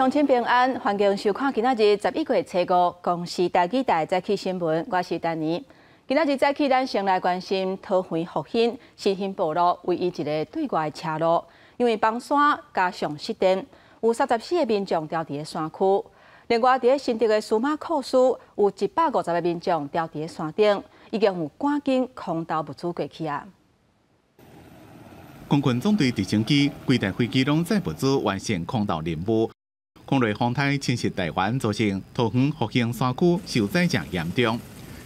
鄉親平安，歡迎收看今仔日11月初五公視台語台早起新聞，我是丹妮。今仔日早起，咱先來關心桃園復興新興部落唯一一个對外車路，因為崩山加上失電，有34个民眾牢佇咧山區。另外，佇咧新竹的司馬庫斯，有150个民眾牢佇咧山頂，已經有趕緊空投物資過去啊。空軍總隊直升機規台飛機攏載物資完成空投任務。空雷風台侵襲台灣，造成桃園復興山區受災誠嚴重。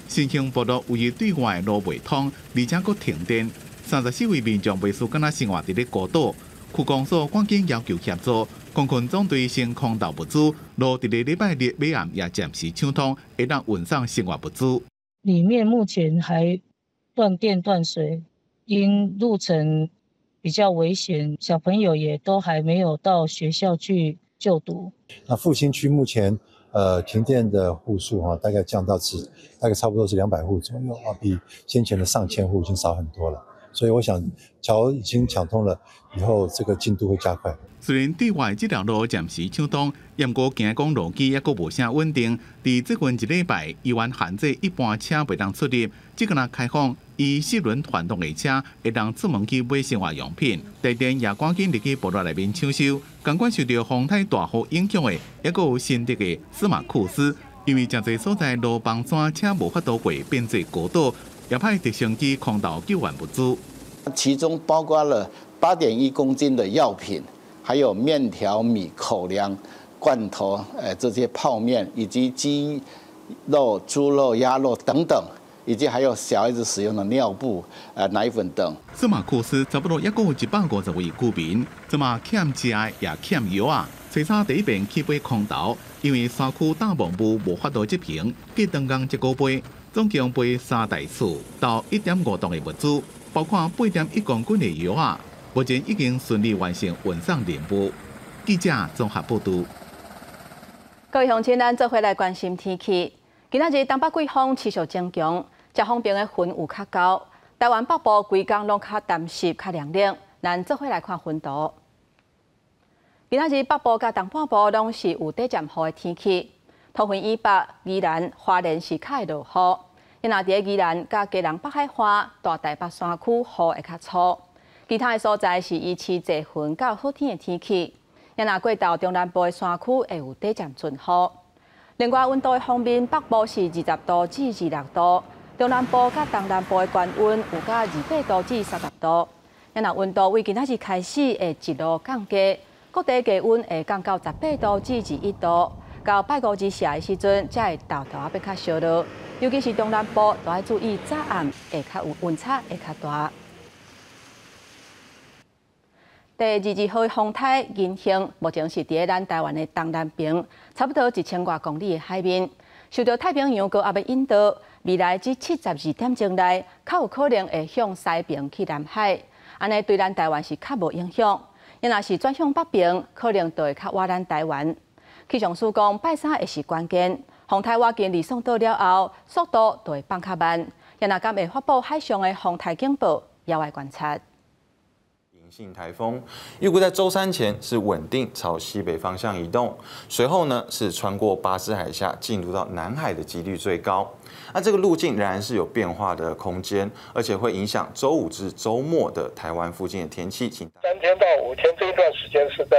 新興部落唯一對外路袂通，而且閣停電，34位民眾袂輸敢若生活佇咧孤島。區公所趕緊要求協助，空軍總隊先空投物資，路佇咧禮拜日尾暗也暫時暢通，會當運送生活物資。裡面目前還斷電斷水，因路程比較危險，小朋友也都還沒有到學校去就讀。那復興區目前停電的戶數哈，大概降到是大概差不多是200戶左右啊，比先前的上千戶已經少很多了。所以我想橋已經搶通了，以後這個進度會加快。雖然對外這條路暫時暢通，毋過驚講路基猶閣無啥穩定。佇最近一禮拜，依然限制一般車袂當出入，只敢若開放以四輪傳動的車會當出門去買生活用品。台電也趕緊入去部落內面搶修。仝款受著風颱大雨影響的，猶閣有新竹的司馬庫斯，因為誠濟所在路崩山，車無法度過，變做孤島，也派直升機空投救援物資。其中包括了8.1公斤的藥品，還有麵條、米、口糧、罐頭，這些泡麵，以及雞肉、豬肉、鴨肉等等，以及還有小孩子使用的尿布、奶粉等。司馬庫斯差不多猶閣有150位居民，這馬欠食的也欠藥仔。初三第一遍去買空投，因為山區大網霧無法度執行，隔當工這個飛，總共飛三台次到1.5噸的物資，包括8.1公斤的藥仔，目前已經順利完成運送任務。記者綜合報導。各位鄉親，咱做伙來關心天氣。今仔日東北季風持續增強，遮方面的雲有較厚。台灣北部規工攏較澹濕、較涼冷。咱做伙來看雲圖。今仔日北部佮東半部攏是有短暫雨的天氣。桃園以北、宜蘭、花蓮是較會落雨。若佇咧宜蘭佮基隆北海岸、大台北山區雨會較粗。其他的所在是維持濟雲到好天的天氣。若過到中南部的山區會有短暫陣雨。另外，溫度的方面，北部是20度至26度，中南部佮東南部的高溫有到28度至30度。若溫度為今仔日開始會一路降低，各地低溫會降到18度至21度。到拜五日夜的時陣，才會沓沓仔變較燒熱。尤其是中南部，都愛注意早暗會較有溫差會較大。第22號風颱銀杏，目前是佇咧咱台灣的東南邊，差不多1000外公里的海面，受著太平洋高壓的引導，未來這72點鐘內，較有可能會向西邊去南海，按呢對咱台灣是較無影響。若是轉向北邊，可能就會較倚咱台灣。氣象署講，拜三會是關鍵，風颱倚近呂宋島了後，速度就會放較慢。若敢會發布海上的風颱警報，猶愛觀察。性颱風預估在週三前是穩定朝西北方向移動，隨後呢是穿過巴士海峽進入到南海的幾率最高。那這個路徑仍然是有變化的空間，而且會影響週五至週末的台灣附近的天氣。請3天到5天這一段時間是在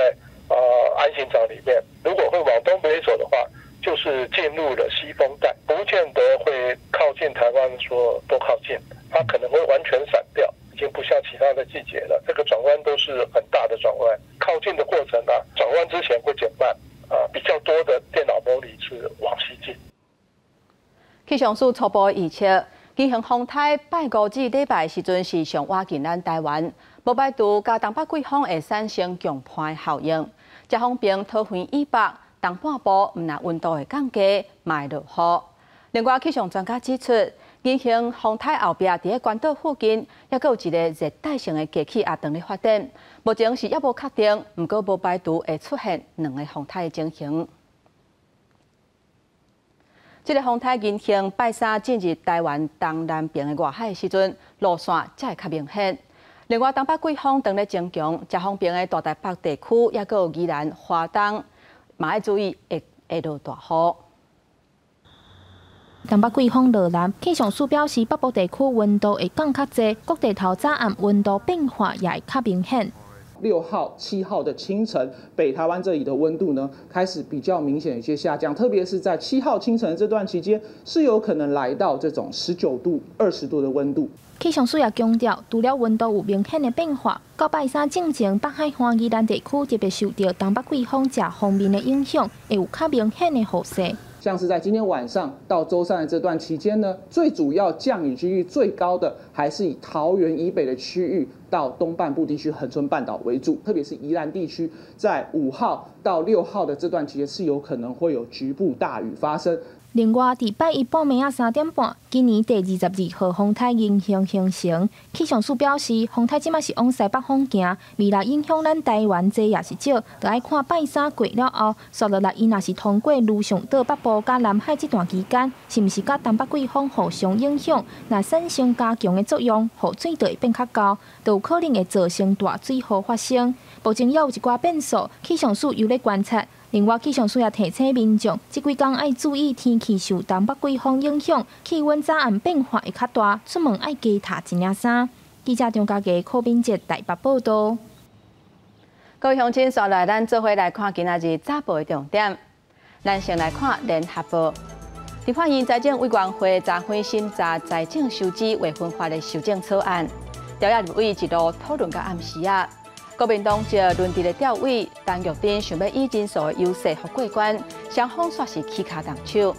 鞍形槽裡面，如果會往東北走的話，就是進入了西風帶，不見得會靠近台灣，說多靠近，它可能會完全閃掉。已經不像其他的季節了，這個轉彎都是很大的轉彎，靠近的過程呢，轉彎之前會減慢，啊，比較多的電腦模擬是往西進。氣象署初步預測，銀杏風颱拜五至禮拜時陣是上倚近咱台灣，無排除佮東北季風會產生強伴效應。遮方面桃園以北、東半部毋但溫度會降低，嘛會落雨。另外，氣象專家指出，銀杏風颱後壁佇咧關島附近，猶閣有一个熱帶性的低氣壓正咧發展，目前是猶無確定，毋過無排除會出現兩个風颱的情形。這个風颱銀杏拜三進入台灣東南邊的外海的時陣，路線才會較明顯。另外，東北季風正咧增強，遮方面的大台北地區，猶閣有宜蘭、花東，嘛愛注意會會落大雨。東北季風落來，氣象署表示，北部地區溫度會降較濟，各地頭早暗溫度變化也會較明顯。 6號、7號的清晨，北台灣這裡的溫度呢，開始比較明顯有些下降，特別是在7號清晨這段期間，是有可能來到這種19度、20度的溫度。氣象署也強調，除了溫度有明顯的變化，到拜三進前，北海岸宜蘭地區特別受到東北季風這方面的影響，會有較明顯的雨勢。像是在今天晚上到週三的這段期間呢，最主要降雨幾率最高的還是以桃園以北的區域到東半部地區恆春半島為主，特別是宜蘭地區，在5號到6號的這段期間是有可能會有局部大雨發生。另外，佇拜一半暝仔3點半，今年第22號風颱銀杏形成。氣象署表示，風颱這馬是往西北方行，未來影響咱台灣濟抑是少，就愛看拜三過了後，紲落來伊若是通過呂宋島北部佮南海這段期間，是毋是佮東北季風互相影響？若產生加強的作用，雨水就會變較高，就有可能會造成大水禍發生。目前猶有一寡變數，氣象署猶咧觀察。另外，氣象署也提醒民眾，這幾工愛注意天氣受東北季風影響，氣溫早暗變化會較大，出門愛加罩一領衫。記者張家傑、柯敏哲台北報道。各位鄉親，紲來咱做伙來看今仔日早報的重點。咱先來看《聯合報》。立法院財政委員會昨昏審查財政收支劃分法的修正草案，朝野立委一路討論到暗時仔。國民黨籍輪值的調委陳玉珍想欲以人數的優勢予過關，雙方煞是起跤動手。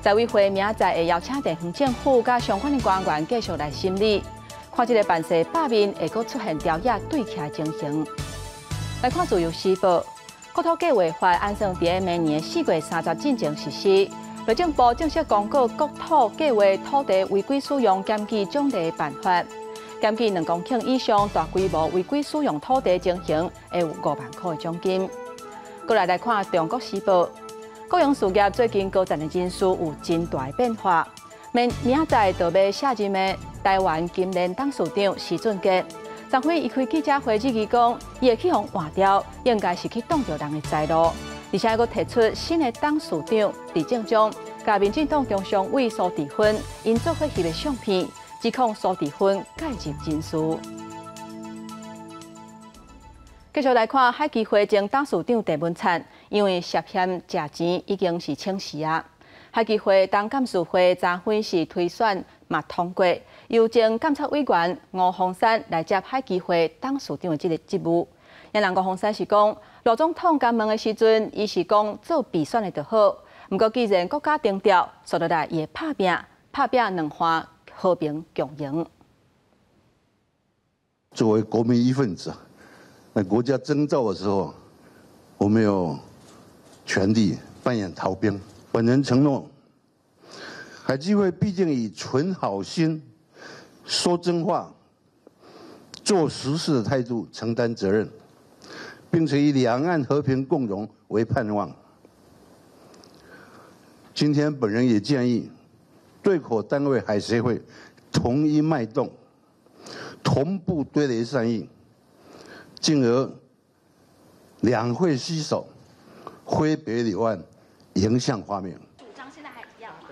財委會明仔載會邀請地方政府佮相關的官員繼續來審理，看這个辦事罷免會閣出現朝野對峙的情形。來看自由時報，國土計畫法按算佇明年4月30進前實施。內政部正式公告國土計畫土地違規使用檢舉獎勵辦法。檢舉2公頃以上大規模違規使用土地情形，會有5萬箍的獎金。過來來看《中國時報》，國營事業最近高層的人事有真大的變化。明明仔載就欲卸任的台灣金聯董事長施俊傑，昨昏伊開記者會質疑講，伊會去予換掉，應該是去擋著人的財路，而且閣提出新的董事長李正忠，佮民進黨中常委蘇治芬𪜶做伙翕的相片。指控蘇治芬介入人事。繼續來看海基會前董事長鄭文燦，因為涉嫌食錢已經是請辭啊。海基會董監事會昨昏是推選嘛通過，由前監察委員吳鳳山來接海基會董事長的這个職務。予人吳鳳山是講，賴總統共問的時陣，伊是講做備選的就好。毋過既然國家定調，紲落來伊會拍拚，拍拚兩岸和平共榮。作為國民一份子，那國家徵召的時候，我沒有權利扮演逃兵。本人承諾，海基會必定以存好心、說真話、做實事的態度承擔責任，並且以兩岸和平共榮為盼望。今天本人也建議，對口單位海協會同一脈動，同步堆壘善意，進而兩會攜手，揮別柳岸，迎向畫面。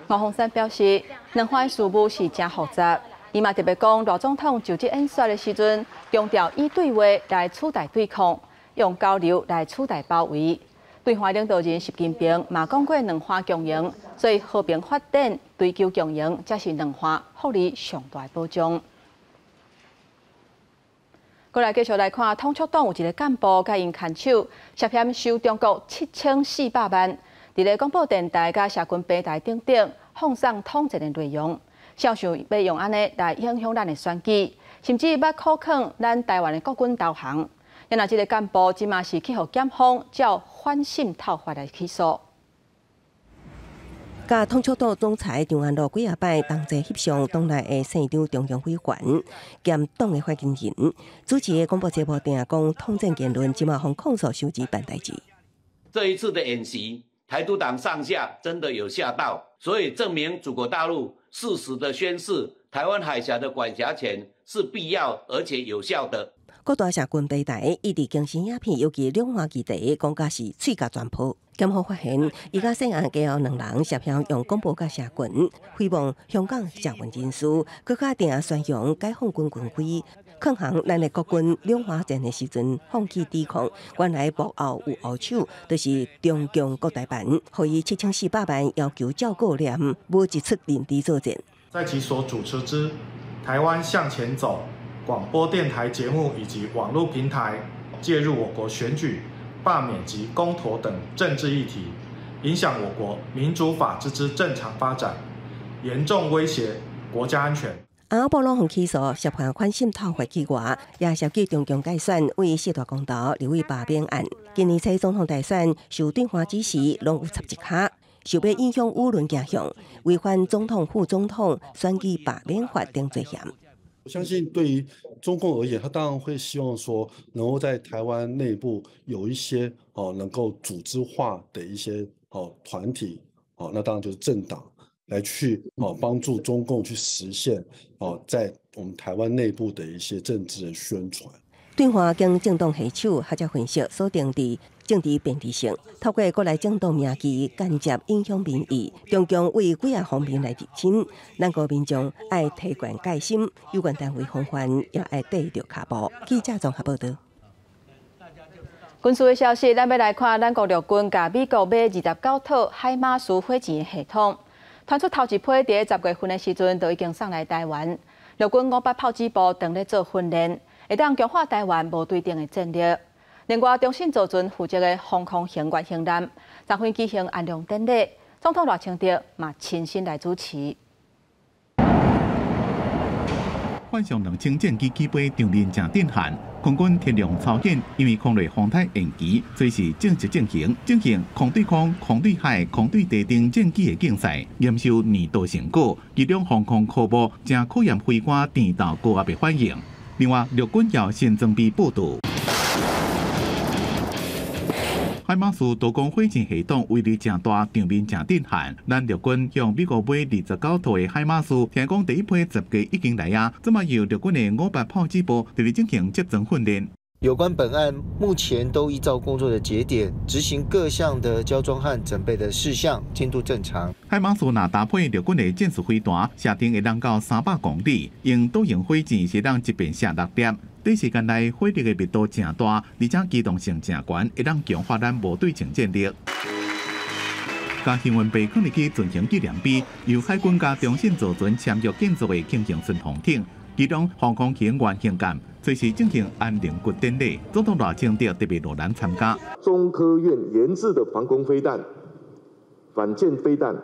吳鳳山表示，兩岸事務是誠複雜。伊嘛特別講，賴總統就職演說的時陣，強調以對話來取代對抗，用交流來取代包圍。對岸領導人習近平嘛講過兩岸共榮，所以和平發展、追求共贏，才是兩岸福利上大的保障。過來繼續來看，統促黨有一个幹部佮𪜶牽手涉嫌收中國7400萬，佇咧廣播電臺佮社群平台等等放送統戰的內容，想想欲用按呢來影響咱的選舉，甚至欲苦囥咱台灣的國軍投降。啊若這个幹部這馬是去予檢方照反滲透法來起訴。佮統促黨總裁張安樂幾仔擺同齊翕相，黨內的姓張中央委員兼黨的發言人主持的廣播節目，定講統戰言論，這馬予控訴收錢辦代誌。這一次的演習，台獨黨上下真的有嚇到，所以證明祖國大陸適時的宣示台灣海峽的管轄權是必要而且有效的。各大社群平台一直更新影片，尤其兩岸議題講甲是喙角全破。檢方發現，伊佮涉案家後兩人涉嫌用廣播佮社群誹謗香港社運人士，閣較定宣揚解放軍軍規，抗衡咱的國軍兩岸戰的時陣放棄抵抗。原來幕後有後手，就是中共國台辦，予伊7400萬要求趙國念無一出認知作戰。在其所主持之台灣向前走廣播電台節目以及網絡平台介入我國選舉、罷免及公投等政治議題，影響我國民主法治之正常發展，嚴重威脅國家安全。阿波攏予起訴涉嫌反滲透法以外，也涉及中共介選為四大公投立委罷免案。今年初總統大選受對方指示，攏有插一跤，想欲影響輿論鏡像，違反總統、副總統選舉罷免法等罪嫌。我相信對於中共而言，他當然會希望說，能夠在台灣內部有一些哦能夠組織化的一些哦團體，哦，那當然就是政黨來去哦幫助中共去實現哦在我們台灣內部的一些政治的宣傳。對岸經政黨攜手，學者分析鎖定佇政治便利性，透過國內政黨名義間接影響民意。中共為幾仔方面來入侵，咱國民眾愛提懸戒心，有關單位防範也愛綴著跤步。記者綜合報導。軍事的消息，咱欲來看，咱國陸軍共美國買29套海馬斯火箭的系統，傳出頭一批佇10月份的時陣就已經送來台灣。陸軍五八炮擊部正咧做訓練，會當強化台灣無對等的戰力。另外，中信造船負責的防空型原型艦，昨昏舉行安裝典禮，總統賴清德嘛親身來主持。換上2000戰機起飛，場面誠震撼。空軍天龍操演，因為空內風颱延期，隨時正式進行進行空對空、空對海、空對地等戰機的競賽，驗收年度成果。其中防空科目誠考驗飛官戰鬥高壓的反應。另外，陸軍有新裝備報導。海馬斯多管火箭系統威力誠大，場面誠震撼。咱陸軍向美國買29套的海馬斯，聽講第一批10架已經來啊，這馬由陸軍的五八炮擊部佇咧進行接裝訓練。有關本案，目前都依照工作的節點執行各項的交裝和準備的事項，進度正常。海馬斯若搭配陸軍的戰術飛彈，射程會當到300公里，用多型火箭是當一遍射六粒。短時間內火力的密度誠大，而且機動性誠懸，會當強化咱無對稱戰力。共幸運幣囥入去進行紀念碑，由海軍佮中信造船簽約建造的輕型巡防艇，其中防空型原型艦隨時進行安寧骨典禮，總統賴清德特別落南參加。中科院研製的防空飛彈、反艦飛彈，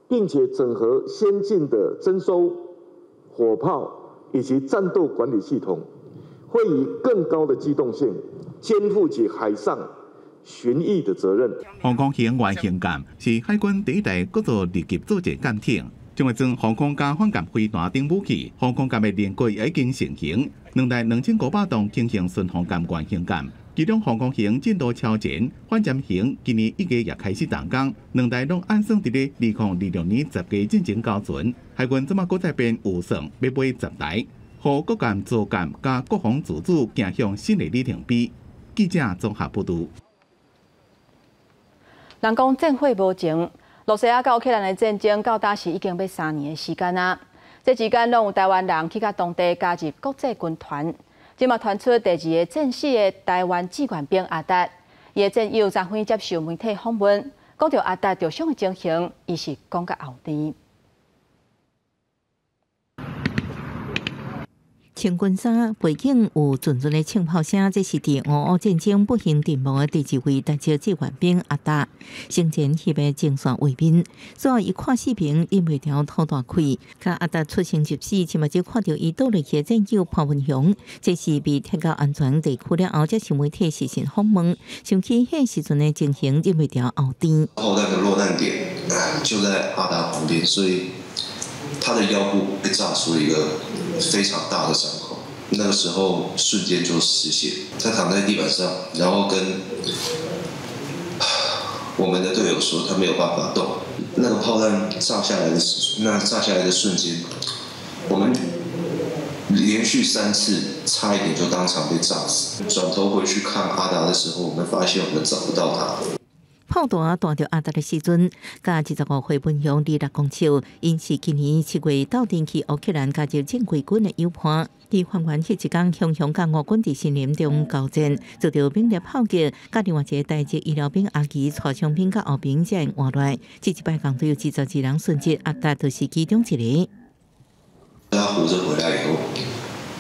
並且整合先進的偵搜、火炮以及戰鬥管理系統，會以更高的機動性，肩負起海上巡弋的責任。防空型原型艦是海軍第一台閣做二級作戰艦艇，將會裝防空佮反艦飛彈等武器。防空艦的輪廓已經成型，兩台2500噸輕型巡防艦原型艦，其中防空型進度超前，反潛型今年1月也開始動工，兩台攏按算佇咧2026年10月進行交船。海軍這馬閣再編預算，欲買10台，予國艦、造艦佮國防自主走向新的里程碑。記者綜合報導。人講戰火無情，羅西亞佮烏克蘭的戰爭到今時已經欲3年的時間啊。這期間攏有台灣人去到當地加入國際軍團。這馬傳出第二个戰死的台灣志願兵阿達，伊的戰友昨昏接受媒體訪問，講著阿達著傷的情形，伊是講甲後甜。穿軍衫，背景有陣陣的槍炮聲，這是佇俄烏戰爭不幸陣亡的第二位台籍志願兵阿達。生前翕的前線畫面，所以伊看視頻忍袂牢吐大氣。佮阿達出生入死，前目睭看著伊倒落去的戰友潘文雄，這是被撤到安全地區了後，接受媒體視訊訪問，想起彼時陣的情形，忍袂牢喉甜。炮彈的落彈點就在阿達旁邊，所以他的腰部被炸出一個非常大的傷口，那個時候瞬間就失血，他躺在地板上，然後跟我們的隊友說他沒有辦法動。那個炮彈炸下來的，那炸下來的瞬間，我們連續3次差一點就當場被炸死。轉頭回去看阿達的時候，我們發現我們找不到他。炮彈彈著阿達的時陣，佮25歲文雄26公尺，𪜶是今年7月鬥陣去烏克蘭加入正規軍的友伴。佇還原彼一工，雄雄佮烏軍佇森林中交戰，遭著猛烈炮擊，佮另外一个台籍醫療兵阿奇帶傷兵到後爿才會活來。這一擺共對有22人殉職，阿達就是其中一个。他活着回來以後，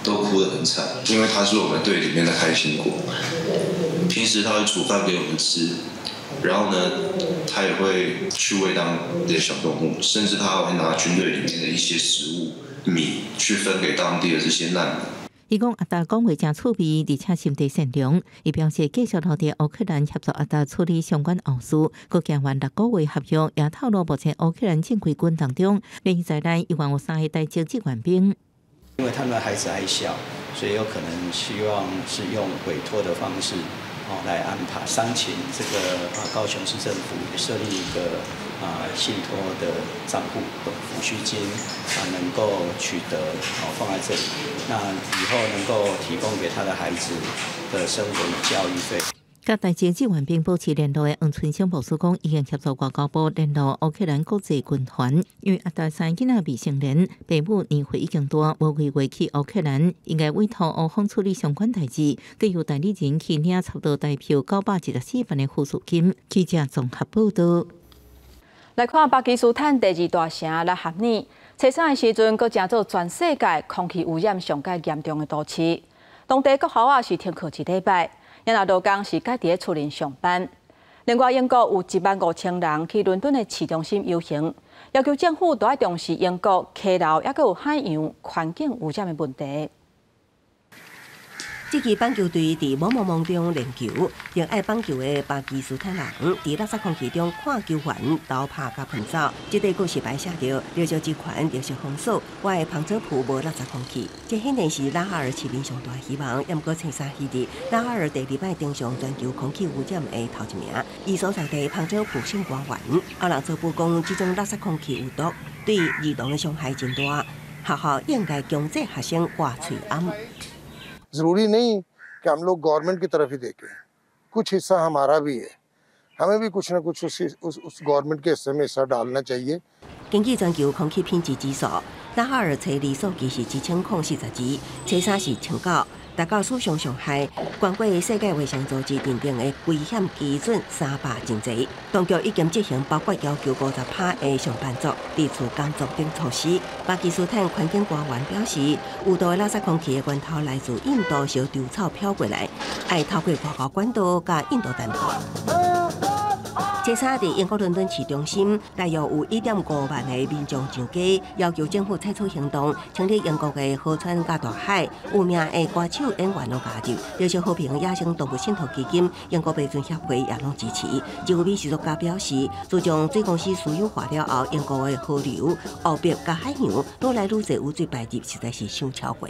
都哭得很慘，因為他是我們隊裡面的開心果。平時他會煮飯給我們吃，然後呢，他也會去餵當地的小動物，甚至他還會拿軍隊裡面的一些食物米去分給當地的這些難民。伊講阿達講話誠趣味，而且心地善良。伊表示繼續留佇烏克蘭協助阿達處理相關後事，閣簽完6個月合約，也透露目前烏克蘭正規軍當中，連在內猶原有三个台籍志願兵。因為他們的孩子還小，所以有可能希望是用委託的方式哦來安排。商請這個啊高雄市政府設立一個啊信託的賬戶，撫恤金啊能夠取得哦放在這裡，那以後能夠提供給他的孩子的生活與教育費。佮台籍志願兵保持聯絡的黃春生牧師講，已經協助外交部聯絡烏克蘭國際軍團，因為阿達三囡仔未成年，爸母年歲已經大，無規劃去烏克蘭，應該委託烏方處理相關代誌，閣由代理人去領差不多台票914萬的撫恤金。記者綜合報道。來看巴基斯坦第二大城拉合爾，初三的時陣，閣成做全世界空氣污染上蓋嚴重的都市。當地國校仔是停課一禮拜，也若勞工是改佇咧厝裡上班。另外，英國有1萬5千人去倫敦的市中心遊行，要求政府都愛重視英國溪流，抑閣有海洋環境污染的問題。這支棒球隊佇茫茫夢中練球，熱愛棒球的巴基斯坦人佇垃圾空氣中看球員投拍佮噴走。這塊告示牌寫著：綠色之權，綠色封鎖。我的旁遮普無垃圾空氣。這顯然是拉合爾市民上大希望。毋過初三彼日，拉合爾第二擺登上全球空氣污染的頭一名。伊所在地旁遮普省官員阿人初步講，這種垃圾空氣有毒，對兒童的傷害真大。學校應該強制學生掛喙罨。 ज़रूरी नहीं कि हम लोग गवर्नमेंट की तरफ ही देखें, कुछ हिस्सा हमारा भी है। हमें भी कुछ ना कुछ उस गवर्नमेंट के हिस्से में हिस्सा डालना चाहिए。根據全球空氣品質指數，拉合爾初二數據是1042，初三是1009，達到史上上害。懸過世界衛生組織訂定的危險基準300真濟。當局已經執行包括要求50%的上班族佇厝工作等措施。巴基斯坦環境官員表示，有毒的垃圾空氣的源頭來自印度燒稻草飄過來，愛透過外交管道佮印度談判。初三佇英國倫敦市中心，大約有1.5萬个民眾上街，要求政府採取行動，清理英國的河川佮大海。有名的歌手演員攏加入，綠色和平野生動物信託基金、英國白鱒協會也攏支持。一位美食作家表示，自從水公司私有化了後，英國的河流、湖泊佮海洋愈來愈濟污水排入，實在是傷超過。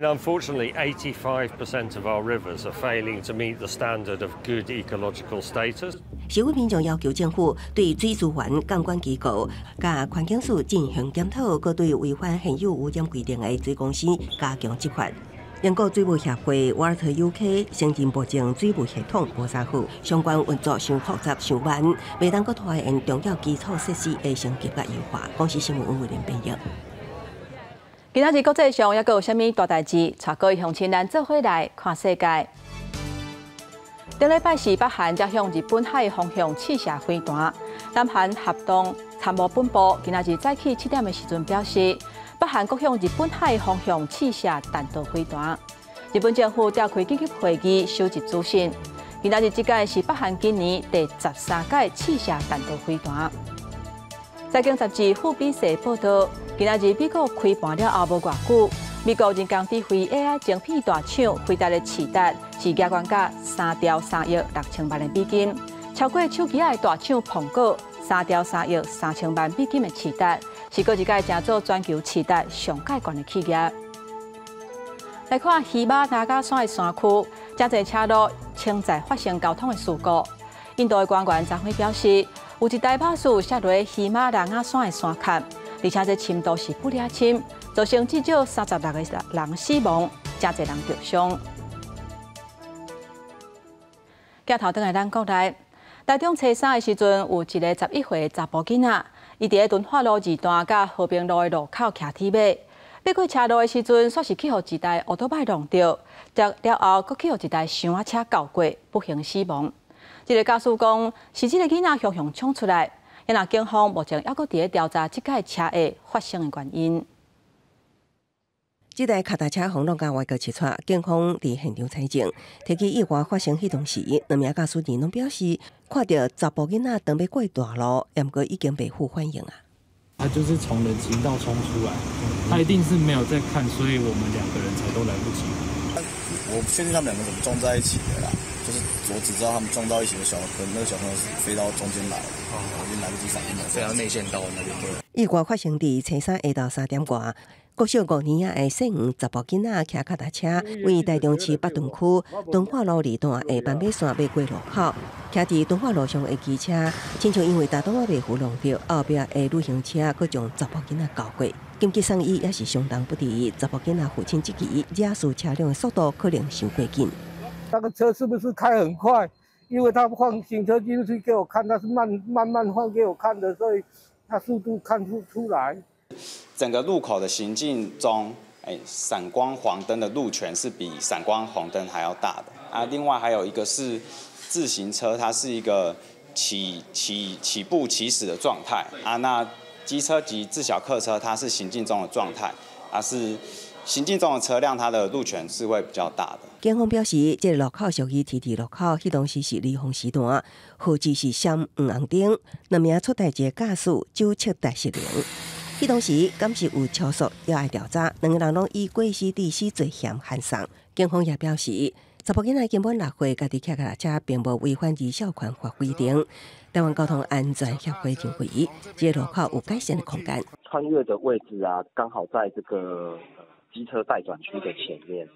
Unfortunately, 85% of our rivers are failing to meet the standard of good ecological status. 示威民眾要求政府對水資源監管機構佮環境署進行檢討，閣對違反現有污染規定的水公司加強執法。英國水務協會 Water UK 承認目前水務系統無啥好，相關運作傷複雜、傷慢，袂當閣拖延重要基礎設施的升級佮優化。公視新聞溫慧玲編譯。今仔日國際上猶閣有啥物大代誌？帶各位鄉親咱做伙來看世界。頂禮拜四，北韓才向日本海方向試射飛彈。南韓合同參謀本部今仔日早起7點的時陣表示，北韓閣向日本海方向試射彈道飛彈。日本政府召開緊急會議，收集資訊。今仔日這擺是北韓今年第13屆試射彈道飛彈。財經雜誌《富比士》報道，今仔日美國開盤了後無偌久，美國人工智慧 AI 晶片大廠輝達的市值是額懸甲3兆3億6千萬的美金，超過手機仔的大廠蘋果3兆3億3千萬美金的市值，是閣一擺成做全球市值上蓋懸的企業。來看喜馬拉雅山的山區，誠濟車路潛在發生交通的事故。印度的官員昨昏表示，有一台巴士摔落喜馬拉雅山的山崁，而且這深度是不爾深，造成至少36個人死亡，誠濟人著傷。鏡頭轉來咱國內，台中初三的時陣，有一个11歲的查埔囡仔，伊佇咧敦化路二段佮和平路的路口騎鐵馬，欲過車路的時陣，煞是去予一台歐多擺撞著，了後，閣去予一台箱仔車轎過，不幸死亡。這个駕駛講，是這个囡仔雄雄衝出來。若警方目前猶閣佇咧調查這擺車禍發生的原因。這台跤踏車予弄甲歪過七撮，警方佇現場採證，提起意外發生彼當時，兩名駕駛員攏表示，看著查埔囡仔當欲過大路，毋過已經袂赴反應啊。他就是從人行道衝出來，他一定是沒有在看，所以我們兩個人才都來不及。我不確定他們兩個怎麼撞在一起的啦，就是我只知道他們撞到一起的小朋那個小朋友是飛到中間來，我已經來不及反應了，飛到內線道那邊。意外發生佇初三下晝3點外，國小五年仔的細黃查埔囡仔騎跤踏車，位台中市北屯區敦化路二段的斑馬線欲過路口，騎佇敦化路上的機車，親像因為踏檔仔袂赴撞著後壁的旅行車，閣將查埔囡仔轎過。緊急送醫也是相當不治，查埔囡仔父親質疑惹事車輛的速度可能傷過緊。那個車是不是開很快？因為他放行車記錄器給我看，他是慢慢慢放給我看的，所以他速度看不出來。整個路口的行進中，閃光黃燈的路權是比閃光紅燈還要大的啊。另外還有一個是自行車，它是一個起步起始的狀態啊。那機車及自小客車，它是行進中的狀態，啊是行進中的車輛，它的路權是會比較大的。警方表示，這個路口屬於 T 字路口，彼當時是離峰時段，號誌是閃黃紅燈，兩名出代誌的駕駛酒測達失靈。彼當時敢是有超速，猶愛調查，兩個人攏以過失致死罪嫌函送。警方也表示，查埔囡仔已經滿6歲，家己騎腳踏車並無違反兒少權法規定。台灣交通安全協會認為，這個路口有改善的空間。穿越的位置啊，剛好在這個機車待轉區的前面，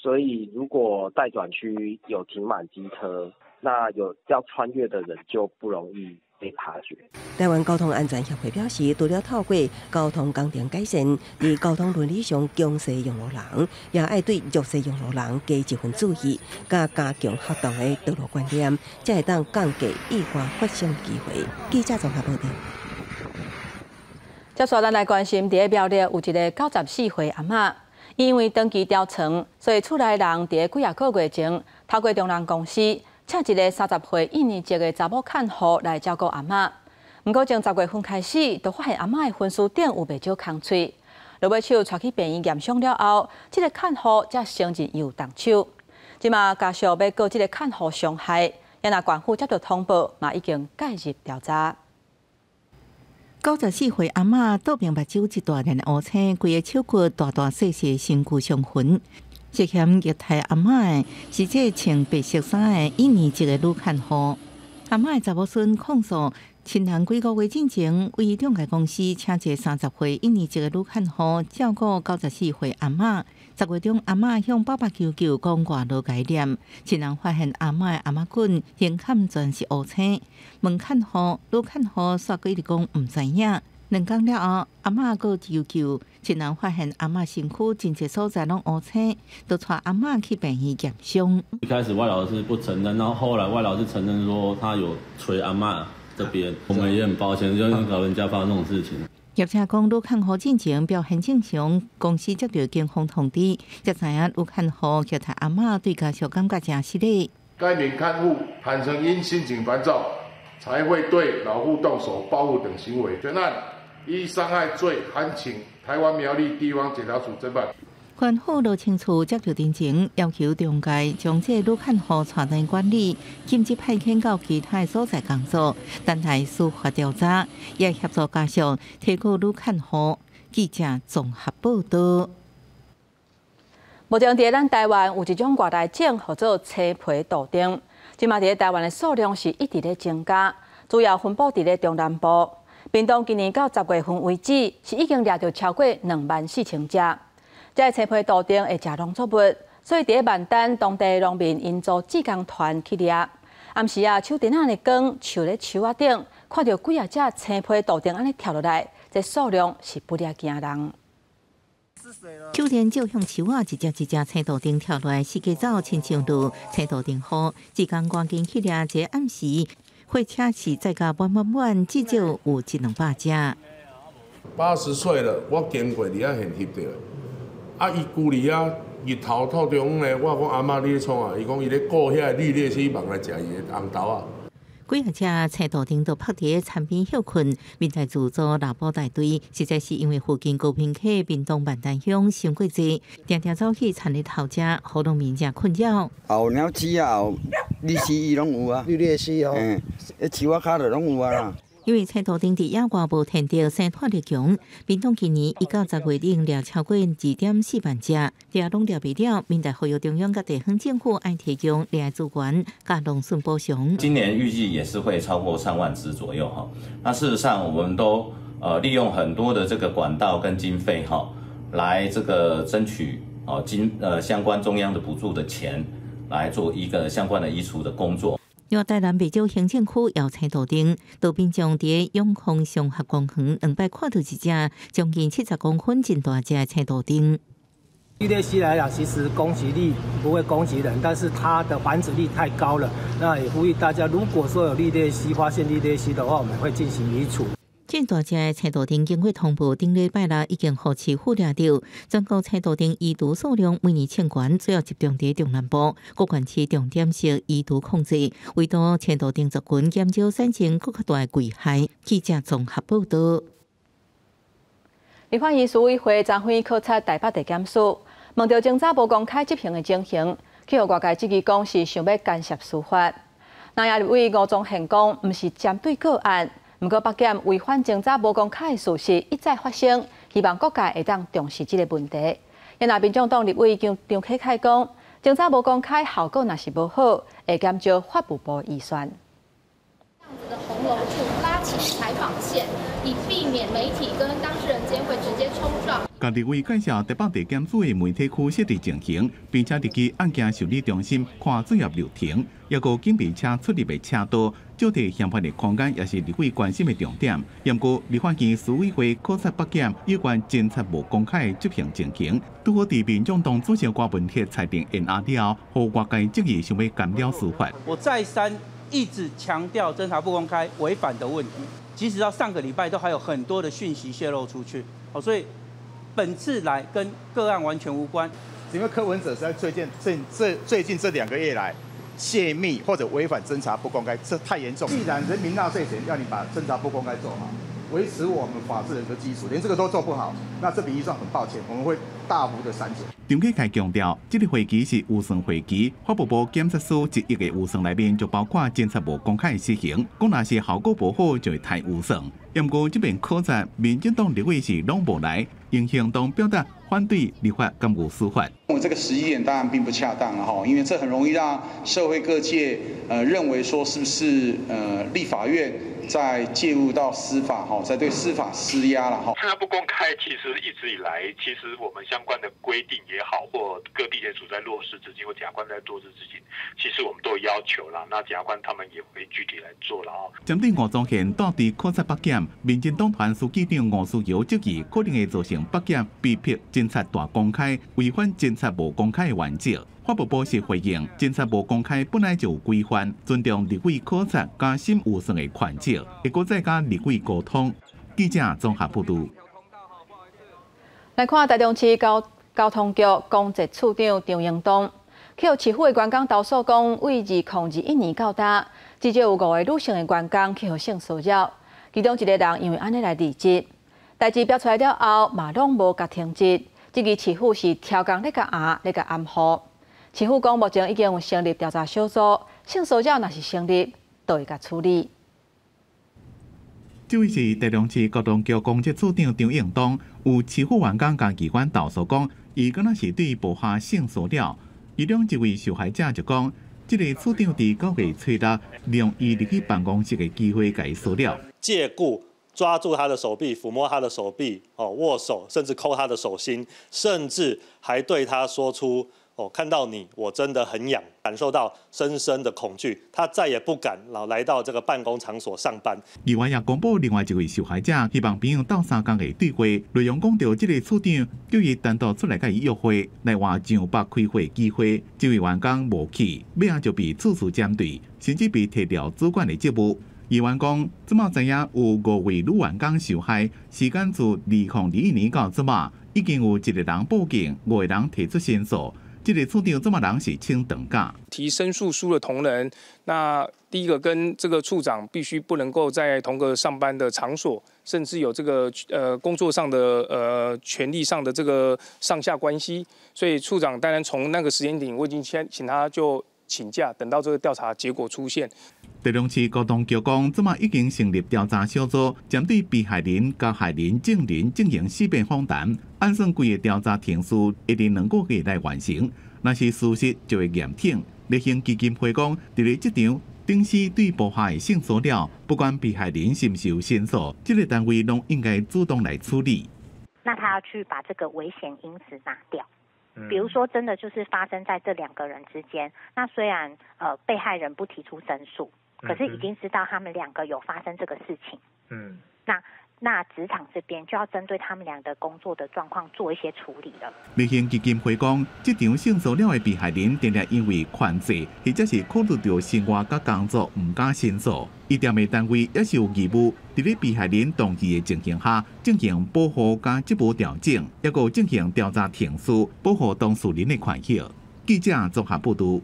所以如果待轉區有停滿機車，那有要穿越的人就不容易被察覺。台灣交通安全協會表示，除了透過交通工程改善，佇交通倫理上強勢用路人，也愛對弱勢用路人加一份注意，佮加強適當的道路觀念，才會當降低意外發生機會。記者綜合報導。接續咱來關心，佇咧苗栗有一个94歲阿嬤，因為長期吊床，所以厝內人佇咧幾仔個月前，透過中人公司請一个30歲印尼籍的查某看護來照顧阿嬤。毋過從10月份開始，就發現阿嬤的分屍頂有袂少空喙，落尾手帶去病院驗傷了後，這个看護才承認伊有動手。這馬家屬欲告這个看護傷害，也若縣府接到通報，嘛已經介入調查。94歲阿嬤倒爿目睭一大片烏青，規个手骨大大細細身軀傷痕。涉嫌虐待阿嬤的是這穿白色衫的印尼籍的女看護。阿嬤的查某孫控訴，親人幾個月進前為中介公司請一个30歲印尼籍的女看護照顧94歲阿嬤。10月中，阿嬤向爸爸求救，講外勞共伊念，親人發現阿嬤的頷仔骨胸坎全是烏青，問看護，女看護煞閣一直講毋知影。2工了後，阿嬤閣求救，親人發現阿嬤身軀真濟所在攏烏青，就帶阿嬤去病院驗傷。一開始外勞是不承認，然後後來外勞是承認說他有捶阿嬤這邊，我們也很抱歉，就是老人家發生這種事情。業者講，女看護進前表現正常，公司接到警方通知，才知影女看護虐待阿嬤，對家屬感覺誠失禮。該名看護坦承因心情煩躁，才會對老婦動手報復等行為，全案依傷害罪函請台灣苗栗地方檢察署偵辦。縣府羅清處接到偵情，要求中介將這個女看護帶轉管理，禁止派遣到其他所在工作，等待司法調查，也協助家屬提告女看護。記者綜合報導。目前佇咱台灣有一種外來種，號做青皮杜丁，這馬佇咧台灣的數量是一直咧增加，主要分布佇咧中南部。屏東今年到10月份為止，是已經掠著超過24,000隻。這个青皮杜丁會食農作物，所以佇咧萬丹當地農民𪜶組志工團去掠。暗時啊，手電仔的光，樹咧樹仔頂，看著幾仔隻青皮杜丁按呢跳落來，這數量是不掠驚人。手電照向樹仔，一隻一隻青杜鵑跳落來，四界走，親像落青杜鵑雨。一工趕緊去掠，這暗時貨車是載甲滿滿滿，至少有一兩百隻。 80歲了，我經過佇遐現翕著，啊，伊跍佇遐日頭透中午呢，我講阿嬤你咧創啥？伊講伊咧顧遐個綠鬣蜥蠓來食伊的紅豆仔。幾若隻青杜鵑都泊佇田邊歇睏，民代自組獵捕大隊，實在是因為附近高屏溪、屏東萬丹鄉傷過濟，定定走去田裡頭食，予農民誠困擾。有鳥鼠啊，有綠蜥蜴攏有啊，綠鬣蜥哦，嗯，彼樹仔跤就攏有啊啦。因為青杜鵑佇野外無天敵，生態力強。屏東今年1到10月頂掠超過2.4萬隻，掠攏掠袂了。民代呼籲中央佮地方政府愛提供掠資源，佮農損補償。今年預計也是會超過3萬隻左右哈。那事實上，我們都利用很多的這個管道跟經費哈，來這個爭取哦經相關中央的補助的錢，來做一個相關的移除的工作。另外，台南袂少行政區有青杜鵑，杜民眾佇永康綜合公園兩擺看著一隻將近70公分真大隻的青杜鵑。綠鬣蜥來講，其實攻擊力不會攻擊人，但是它的繁殖力太高了。那也呼籲大家，如果說有綠鬣蜥，發現綠鬣蜥的話，我們會進行移除。這大隻的青杜鵑經過通報，頂禮拜六已經予市府掠著。全國青杜鵑移除數量每年衝懸，主要集中佇中南部。各縣市重點是移除控制，為阻青杜鵑族群減少產生閣較大的危害。記者綜合報導。立法院司委會昨昏考察台北地檢署，問著偵查無公開執行的情形，去予外界質疑講是想欲干涉司法。南亞立委吳宗憲講，毋是針對個案。毋過，北檢違反偵查無公開的事實一再發生，希望各界會當重視這個問題。若民眾黨立委張啟楷講，偵查無公開效果若是無好，會減少法務部預算。這樣子的紅樓處拉起採訪線，以避免媒體跟當事人間會直接衝撞。共立委介紹台北地檢署的媒體區設置情形，並且入去案件受理中心看作業流程，抑閣警備車出入的車道，借替嫌犯的空間，也是立委關心的重點。毋過立法院司委會考察北檢有關偵查無公開的執行情形，拄好佇民眾黨主席郭文鐵裁定延壓了後，予外界質疑想欲干擾司法。我再三一直強調偵查不公開違反的問題，即使到上個禮拜都還有很多的訊息洩露出去，所以本次來跟個案完全無關。因為柯文哲是在最近這2個月來洩密或者違反偵查不公開，這太嚴重。既然人民納稅錢要你把偵查不公開做好，維持我們法治的一個基礎，連這個都做不好，那這筆預算很抱歉，我們會大幅的刪減。張啟楷強調，這個會期是預算會期，法務部檢察司1億的預算內面就包括偵查無公開的死刑，講若是效果無好就會刣預算。毋過這遍考察，民進黨立委是攏無來，用行動表達反對立法干預司法。我這個時機點當然並不恰當了哈，因為這很容易讓社會各界認為說是不是立法院在介入到司法哈，在對司法施壓了哈。偵查不公開，其實一直以來，其實我們相關的規定也好，或各地檢署在落實執行，或檢察官在落實執行，其實我們都有要求啦。那檢察官他們也會具體來做了啊。針對吳宗憲到底考察北檢，民進黨團書記長吳思瑤質疑，可能會造成北檢被迫偵查大公開，違反偵查無公開的原則。法務部是回應，偵查無公開本來就有規範，尊重立委考察佮審預算的權責，會閣再佮立委溝通。記者綜合報導。來看台中市交通局公設處長張英東，去予市府的員工投訴講，對2021年到今，至少有五個女性的員工去予性騷擾，其中一個人因為按呢來離職，代誌爆出來了後，嘛攏無共停職，質疑市府是刁工咧共壓咧共掩護。市府講，目前已經有成立調查小組，性騷擾若是成立，就會共處理。這位是台中市交通局公設處長張應東，有市府員工共機關投訴講，伊敢若是對部下性騷擾。其中一位受害者就講，這個處長佇9月初六利用伊入去辦公室的機會共伊騷擾。借故抓住他的手臂，撫摸他的手臂，哦，握手，甚至摳他的手心，甚至還對他說出哦，看到你我真的很癢，感受到深深的恐懼，他再也不敢老來到這個辦公場所上班。議員也公布另外一位受害者，希望朋友鬥相共的對話內容講著這个處長叫伊單獨出來共伊約會，來換上北開會機會。這位員工無去，尾仔就被處處針對，甚至被撤掉主管的職務。議員講，這馬知影有五位女員工受害，時間自2021年到這馬，已經有一個人報警，五個人提出申訴。這个處長這馬人是請長假。提申訴書的同仁，那第一個跟這個處長必須不能夠在同個上班的場所，甚至有這個工作上的權力上的這個上下關係。所以處長當然從那個時間點，我已經先請他就請假，等到這個調查結果出現。台中市交通局講，這馬已經成立調查小組，針對被害人、加害人、證人進行四遍訪談，按算規个調查程序會佇2個月內完成。若是屬實，就會嚴懲。勵馨基金會講，佇咧這場頂死對部下的性騷擾，不管被害人是毋是有申訴，這个單位攏應該主動來處理。那他要去把這個危險因子拿掉。比如說，真的就是發生在這兩個人之間。那雖然被害人不提出申訴，可是已經知道他們兩個有發生這個事情。那職場這邊就要針對他們倆的工作的狀況做一些處理了。勵馨基金會講，這場性騷擾的被害人，定定因為牽制，或者是考慮著生活佮工作，毋敢申訴。伊踮的單位也是有義務，佇咧被害人同意的情形下，進行保護佮職務調整，抑閣進行調查程序，保護當事人的權益。記者綜合報導。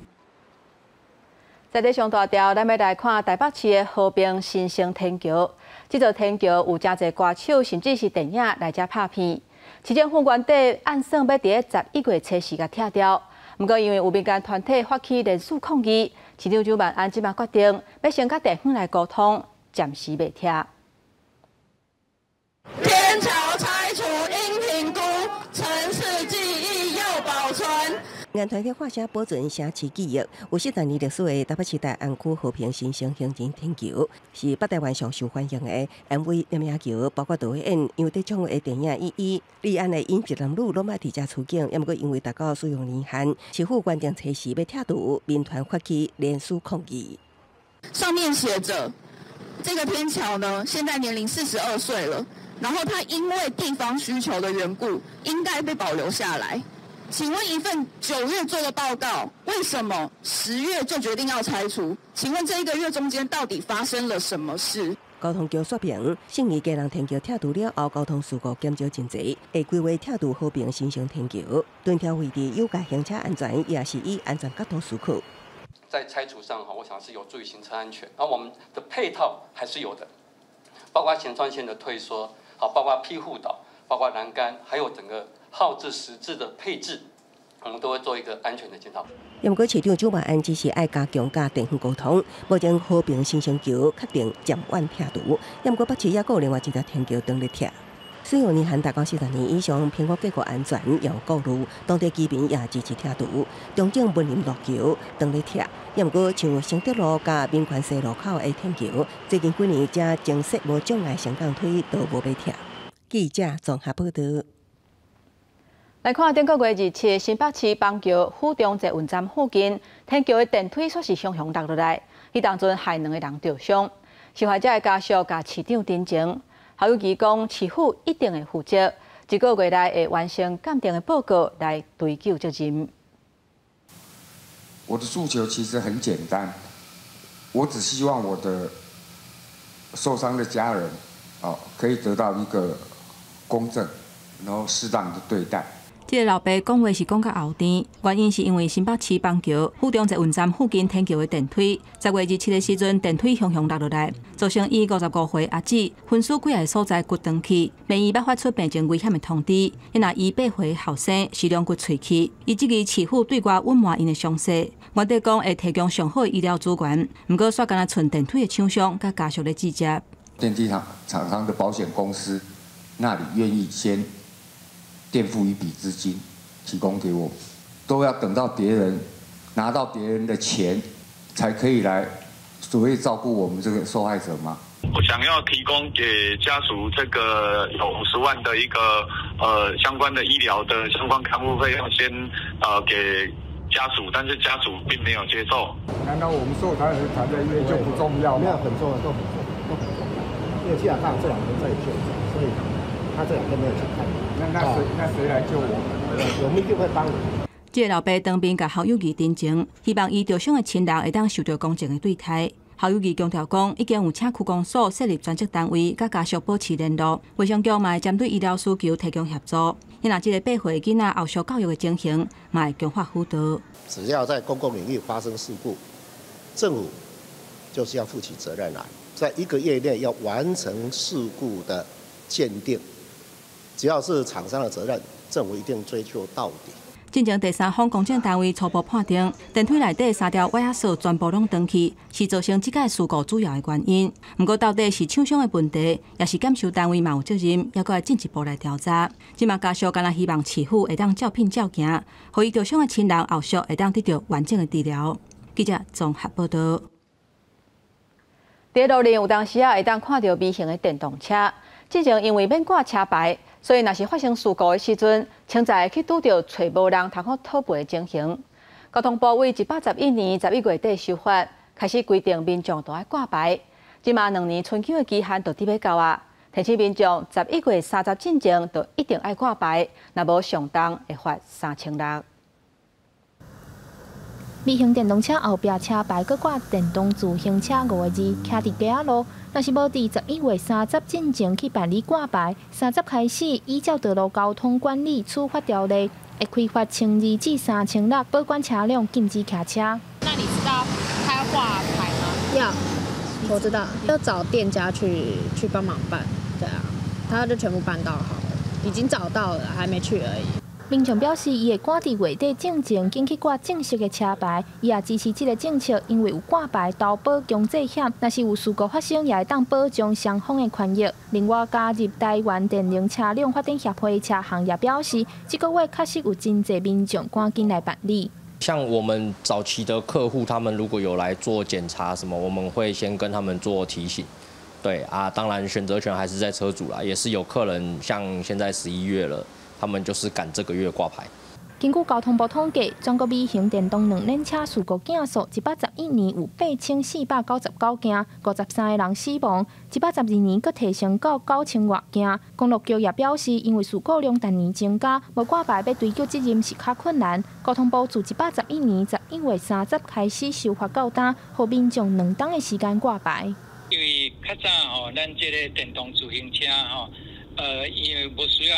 在這上大條，咱欲來看台北市的和平新生天橋。這座天橋有誠濟歌手，甚至是電影來遮拍片。市政府原底按算欲佇咧11月初四共拆掉，毋過因為有民間團體發起連署抗議，市長蔣萬安這馬決定欲先佮地方來溝通，暫時袂拆。天橋拆除應評估，城市記憶要保存。民間團體發聲保存城市記憶，有40年歷史的台北市大安區和平新生行人天橋，是北台灣上受歡迎的 MV 踮遐橋，包括導演楊德昌的電影《一一》，李安的飲食男女攏愛佇遮取景，猶毋過因為達到使用年限，市府原定初四欲拆除，民團發起連署抗議。上面寫著，這個天橋呢，現在年齡42歲了，然後它因為地方需求的緣故，應該被保留下來。請問一份9月做的報告，為什麼10月就決定要拆除？請問這一個月中間到底發生了什麼事？交通局說明，信義基隆天橋拆除了後，交通事故減少真濟，會規劃拆除和平新生天橋，墩橋位置有加行車安全，也是以安全角度思考。在拆除上哈，我想是有助於行車安全。而我們的配套還是有的，包括舷窗線的退縮，好，包括庇護島，包括欄杆，還有整個號誌實質的配置，我們都會做一個安全的檢討。毋過市長蔣萬安只是愛加強佮地方溝通，目前和平新生橋確定暫緩拆除，毋過北市猶閣有另外一條天橋當咧拆。使用年限達到40年以上，評估結構安全有顧慮，當地居民也支持拆除。中正文林路橋當咧拆，毋過像承德路佮民權西路口的天橋，最近幾年才增設無障礙升降梯，都無欲拆。記者綜合報導。來看頂個月27，新北市板橋府中捷運站附近天橋的電梯煞是雄雄落落來，彼當陣害兩個人著傷。受害者的家屬共市長陳情，侯友宜講市府一定會負責，一個月內會完成鑑定的報告來追究責任。我的訴求其實很簡單，我只希望我的受傷的家人，哦，可以得到一個公正，然後適當的對待。這个老爸講話是講較後甜，原因是因為新北市板橋府中捷運站附近天橋的電梯，10月27的時陣，電梯雄雄落落來，造成伊55歲阿姊昏死幾个所在骨斷去，病院欲發出病情危險的通知。伊若伊8歲後生是兩骨碎去，伊質疑市府對外隱瞞𪜶的傷勢，原底講會提供上好的醫療資源，毋過煞干焦賰電梯的廠商佮家屬咧指責。電梯廠廠商的保險公司那裡願意先墊付一筆資金，提供給我，都要等到別人拿到別人的錢，才可以來所謂照顧我們這個受害者嗎？我想要提供給家屬這個有50萬的一個相關的醫療的相關看護費用，先給家属，但是家属并没有接受。难道我们受伤人谈的约就不重要吗？没有，很重要，都很重要，都很重要。因为基本上这两天在救，所以他这两天没有去看。那谁来救我们？我们一定会帮你。这个老爸当面共侯友宜陈情，希望伊受伤的亲人会当受到公正的对待。侯友宜强调讲，已经有请区公所设立专责单位，佮家属保持联络，卫生局嘛会针对医疗需求提供协助。若这个8岁囡仔后续教育的情形，嘛会强化辅导。只要在公共领域发生事故，政府就是要负起责任来，在一个月内要完成事故的鉴定，只要是厂商的责任，政府一定追究到底。进前第三方公证单位初步判定，电梯内底三条歪仔索全部拢断去，是造成这个事故主要的原因。毋过，到底是厂商的问题，抑是检修单位嘛有责任，犹阁爱进一步来调查。这马家属干焦希望市府会当照片照镜，予伊受伤的亲人后续会当得到完整的治疗。记者综合报道。伫路面有当时仔会当看到微型的电动车，之前因为免挂车牌，所以若是发生事故的时阵，潜在去拄著揣无人通好讨赔的情形。交通部为111年11月底修法，开始规定民众都爱挂牌。这马2年春秋的期限就伫欲到啊，提醒民众十一月三十进前就一定爱挂牌，若无上重会罚3600。微型电动车后壁车牌阁挂电动自行车五个字，徛伫街仔路。若是无伫11月30进前去办理挂牌，三十开始依照道路交通管理处罚条例，会开罚1200至3600，保管车辆禁止骑车。那你知道开挂牌吗？要，我知道，要找店家去帮忙办。对啊，他就全部办到好了，已经找到了，还没去而已。民众表示，伊会赶伫月底进前紧去挂正式的车牌，伊也支持这个政策，因为有挂牌投保强制险，若是有事故发生，也会当保障双方的权益。另外，加入台湾电能车辆发展协会车行也表示，这个月确实有真济民众赶紧来办理。像我们早期的客户，他们如果有来做检查什么，我们会先跟他们做提醒。对啊，当然选择权还是在车主啦，也是有客人像现在11月了。他们就是赶这个月挂牌。根据交通部统计，全国微型电动两轮车事故件数，111年有8499件，53个人死亡；112年阁提升到9000外件。公路局也表示，因为事故量逐年增加，无挂牌欲追究责任是较困难。交通部自111年11月30开始修法到今，予民众2冬的时间挂牌。因为较早吼，咱这个电动自行车吼，因为无需要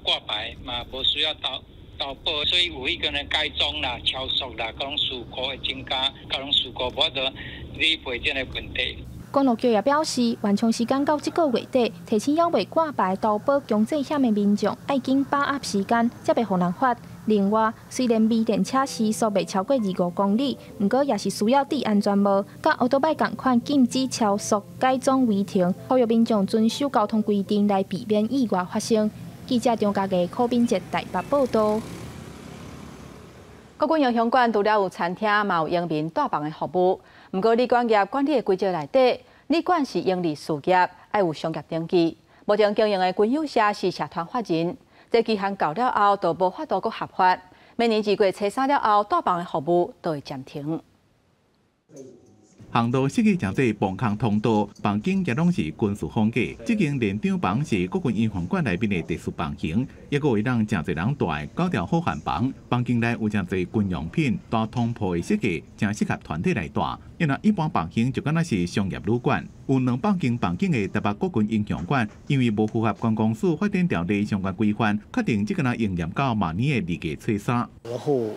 挂牌嘛，无需要投保，所以有彼个呢改装啦、超速啦，各种事故会增加，交通事故无法度理赔这个问题。公路局也表示，缓冲时间到这个月底，提醒犹未挂牌投保强制险的民众，爱紧把握时间，才袂予人罚。另外，虽然微电车时速袂超过25公里，毋过也是需要戴安全帽，佮欧多摆仝款禁止超速、改装违停，呼吁民众遵守交通规定，来避免意外发生。记者张家艺、柯敏哲台北报道。国军英雄馆除了有餐厅，嘛有迎民带房的服务。毋过，旅馆业管理的规则内底，旅馆是营利事业，爱有商业登记。目前经营的军友社是社团法人，这期限到了后，就无法度阁合法。明年2月初3了后，带房的服务就会暂停。航道设计诚济防空通道，房间也拢是军事风格。这间连长房是国军英雄馆内面的特殊房型，犹阁会当诚济人蹛的九条好汉房。房间内有诚济军用品，大通铺的设计，诚适合团体来蹛。因为一般房型就敢若是商业旅馆，有200间房间的台北国军英雄馆，因为无符合观光署发展条例相关规范，确定这个人营业到明年的2月初3。然后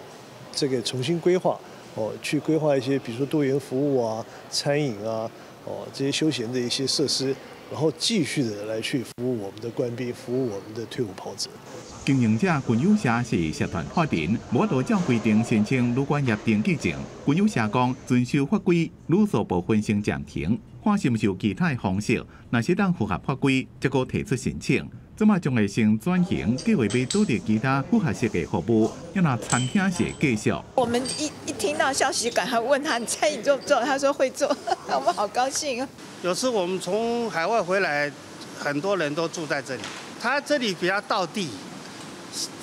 这个重新规划。哦，去规划一些，比如说多元服务啊、餐饮啊，哦这些休闲的一些设施，然后继续的来去服务我们的官兵，服务我们的退伍袍泽。经营者军友社是社团法人，无法度照规定申请旅馆业登记证。军友社讲遵守法规，旅宿部分先暂停，看是毋是有其他的方式，若是当符合法规，才阁提出申请。这马将会先转型，计划欲导入其他符合设计服务，若餐厅是继续。我们一听到消息，赶快问他，你餐饮做不做？他说会做，我们好高兴啊！有时我们从海外回来，很多人都住在这里，他这里比较道地，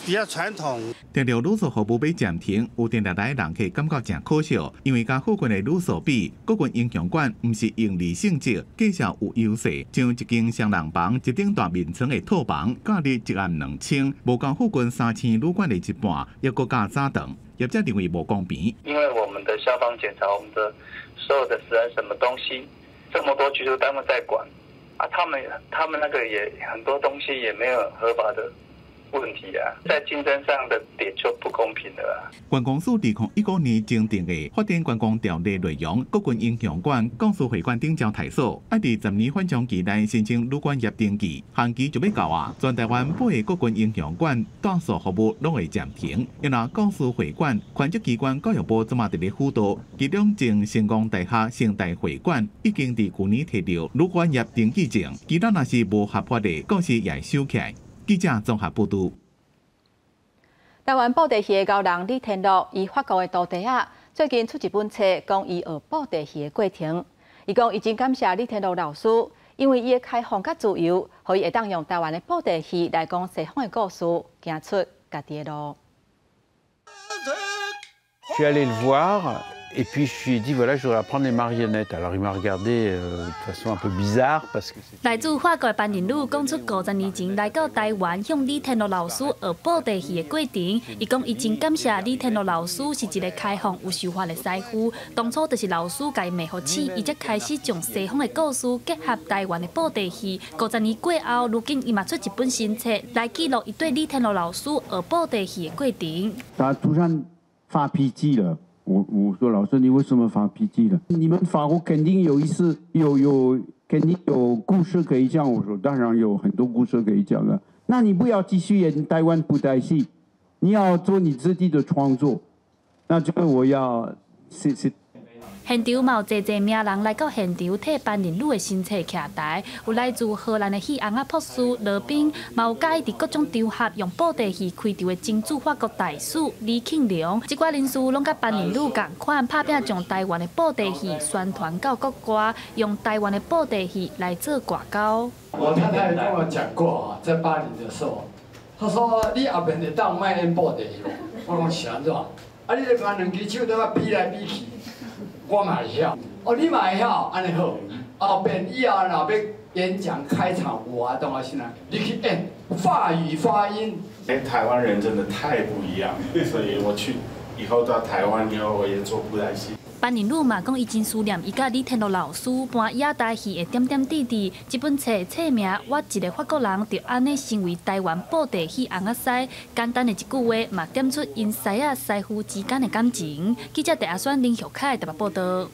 比較傳統。聽著旅宿服務欲暫停，有定來來人客感覺誠可惜，因為佮附近的旅宿比，國軍英雄館毋是盈利性質，價數有優勢。像一間雙人房、一頂大眠床的套房，價值1萬2千，無夠附近三星旅館的一半，抑閣較早轉。業者認為無公平。因為我們的消防檢查，我們的所有的食安什麼東西，這麼多局處單位在管，啊，他們那個也很多東西也沒有合法的問題啊，在競爭上的點就不公平了。觀光署2015年訂定的發展觀光條例內容，國軍英雄館、國事會館等招待所，愛佇10年緩衝期內申請旅館業登記，限期就欲到啊！全台灣8个國軍英雄館住宿服務攏會暫停。因為國事會館、權責機關教育部這馬佇咧輔導，其中前成功大學成大會館已經佇舊年提著旅館業登記證，其他若是無合法的，公司也會收起來。記者綜合報導。台灣布袋戲的高人李天祿，伊法國的徒弟仔，最近出一本冊，講伊學布袋戲的過程。伊講伊真感謝李天祿老師，因為伊的開放佮自由，予伊會當用台灣的布袋戲來講西方的故事，行出家己的路。 Je suis allé le voir et puis je lui ai dit voilà, je voudrais apprendre les marionnettes. Alors il m'a regardé de façon un peu bizarre parce que 來自法國的班仁女講出50年前來到台灣向李天祿老師學布袋戲的過程。伊講伊真感謝李天祿老師是一個開放有想法的師傅。當初就是老師共伊罵予醒，伊才開始將西方的故事結合台灣的布袋戲。50年過後，如今伊嘛出一本新冊來記錄伊對李天祿老師學布袋戲的過程。他突然發脾氣了。我說老師，你為什麼發脾氣了？你們法國肯定有一次有肯定有故事可以講。我說當然有很多故事可以講了。那你不要繼續演台灣布袋戲，你要做你自己的創作。那這個我要是。現場嘛有濟濟名人來到現場替班仁女的新冊徛台，有來自荷蘭的戲紅仔博士羅賓，嘛有佮意佇各種場合用布袋戲開場的精駐法國大使李慶龍，這寡人士攏佮班仁女仝款拍拚將台灣的布袋戲宣傳到國外，用台灣的布袋戲來做外交。我太太跟我講過啊，在巴黎的時候，她說你後面會當莫演布袋戲，我講是按怎？啊，你這兩隻手在那比來比去。我嘛會曉，哦，你嘛會曉，按呢好。後邊以後若欲演講開場活動啊，啥，你去演法語發音。哎，台灣人真的太不一樣，所以我去以後到台灣以後，我也做布袋戲。班仁女嘛講，伊真思念伊佮李天祿老師搬野台戲的點點滴滴。這本冊冊名《我一个法國人就按呢成為台灣布袋戲尪仔師》，簡單的一句話嘛，點出𪜶師仔師傅之間的感情。記者鄭阿選、林玉凱台北報導。